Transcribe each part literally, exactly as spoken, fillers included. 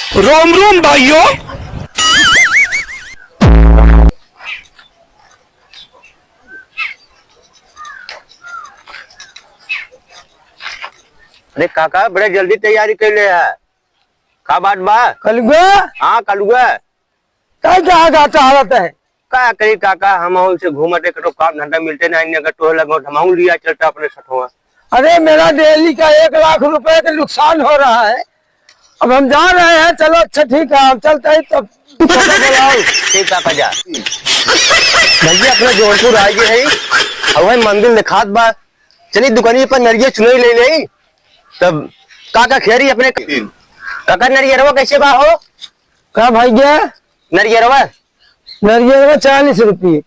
रोम रोम भाइयों। अरे काका, बड़े जल्दी तैयारी कैले है, का बात बा? कलुआ? हाँ कलुआ। का कहाँ जाता हालत है? का करी काका, हम उनसे घूमत है, कतो काम धंधा मिलते नहीं, अगर तोहे लगो तो हम लिया चलता अपने सथवा। अरे, मेरा डेली का एक लाख रुपए का नुकसान हो रहा है। अब हम जा रहे हैं, चलो, अच्छा, ठीक है, हम चलते हैं तब। ठीक काका, जा। भैया, अपना जौनपुर आ गए है, अब वही मंदिर दिखात बा, चली दुकानी पर नरिया चुनरी ले ले। तब काका, खैरी अपने काका, नरियरवा कैसे बा हो? का भैया? नरियरवा। नरियरवा चालीस रुपये।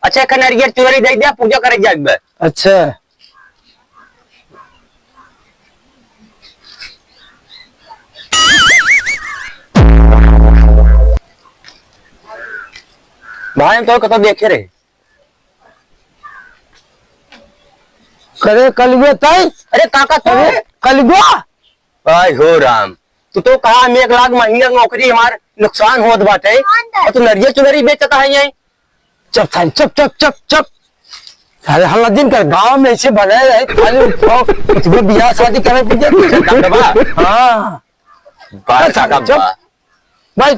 अच्छा, एक नरियर चुनरी दे दे, पूजा करे जाए बे। अच्छा। भाई, हम तो कतो देखे रहे। करे कलुआ ताई? अरे काका, तू? अरे कलुआ? आय हो राम, तू तो कहा हम एक लाख महीना नौकरी, हमार नुकसान होत बाटे, और तू नरिया चुनरी बेचता है यहीं। चुप थाई, चुप, चुप, चुप, चुप। सारे हल्ला दिन कर गांव में ऐसे बनाए रहे, खाली उठाओ, तुम्हें बियाह शादी करे पूछे। हाँ। बात चुप, खत्म चुप। बा। भाई,